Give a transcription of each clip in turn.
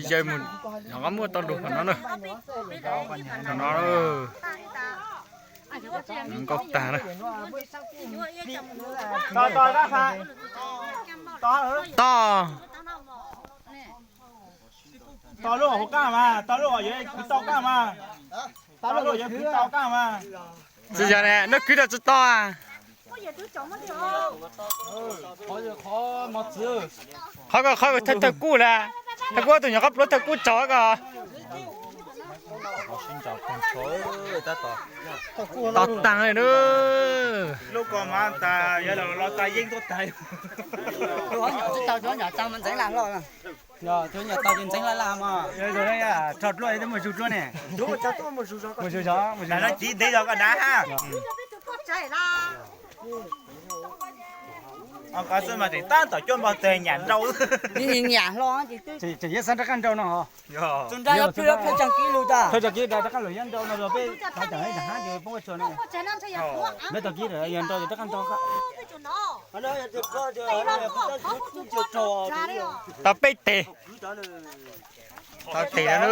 Yawg mus, nyob qab muaj tau lus qhov no na. Qhov no nkauj tag na. Tog, tog lub hauv qab mas, tog lub uas yuav kwv tau qab mas, tog lub uas yuav kwv tau qab mas. Tsis yog ne, neb kwv tau tsis tau a. Qhov ko qhov thawj thawj kuj lawm, thawj kuj tus nyuam qhuav pluav thawj kuj tsaug ko. Tos taag li na. Lub ko mas tas yuav los tas yeeb tuaj tas. Tsis tau, cov nyom tau mas ntxeev laj hlo. Cov nyom tau ces ntxeev laj laj mas. Rho dluab twb mus zug dluab ne. Mus zug zog, mus zug zog. Mus zug zog, mus zug zog. Ntawm no ci ntev zog koj dav ha. Qhov xwb mas tseem tab tom cuab npog teg nyam nrau. Nyam hlo. Tseem yeej xav rov qab nrau no hos. Tus nra yog plhws, plhws tseem kiv lug tas. Plhws tseem kiv rov qab lug yeej nrau no los peb tau ceem ib hab ces poob ua tsua no. Neb tau kiv yog nrau ces rov qab nrau. Tau peb teg. Tau teg lawm,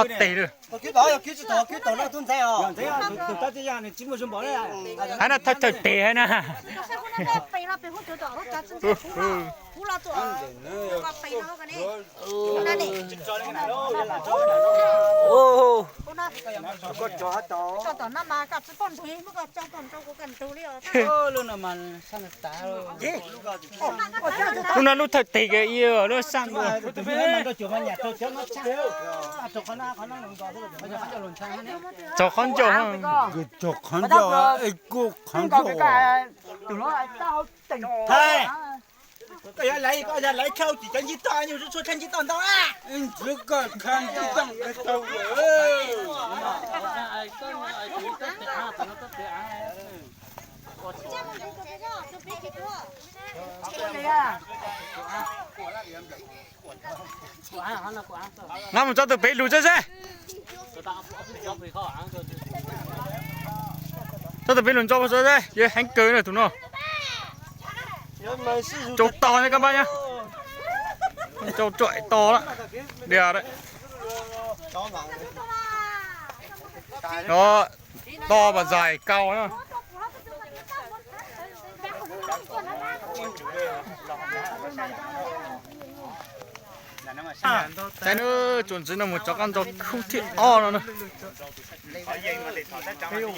ob teg lawm. Hab no thawj thawj teg hab na. Lub no lub thawj teg kawg ib lub sab dua. Tsaug qhov ncauj. Tsaug qhov ncauj, kuj qhov ncauj. Koj yog laiv, koj yog laiv chaw tsis cov ntsib toj, nyuag tshuaj tshuaj tshuaj ntsib toj ntau na. Ntxwv koj kha ntsib toj tau lawm. Nqa mus tso tus pem lug tso seb. Tso tus pem lug ntso tso seb, yog heev kawg na tus no. Tsau tog ne koj npab nyab. Tsau ruam tog lawm. Diam. Tog pas zais kau na. Saib nawb, tsuas ntxiv no mus rov qab nrau khub thib ob no na.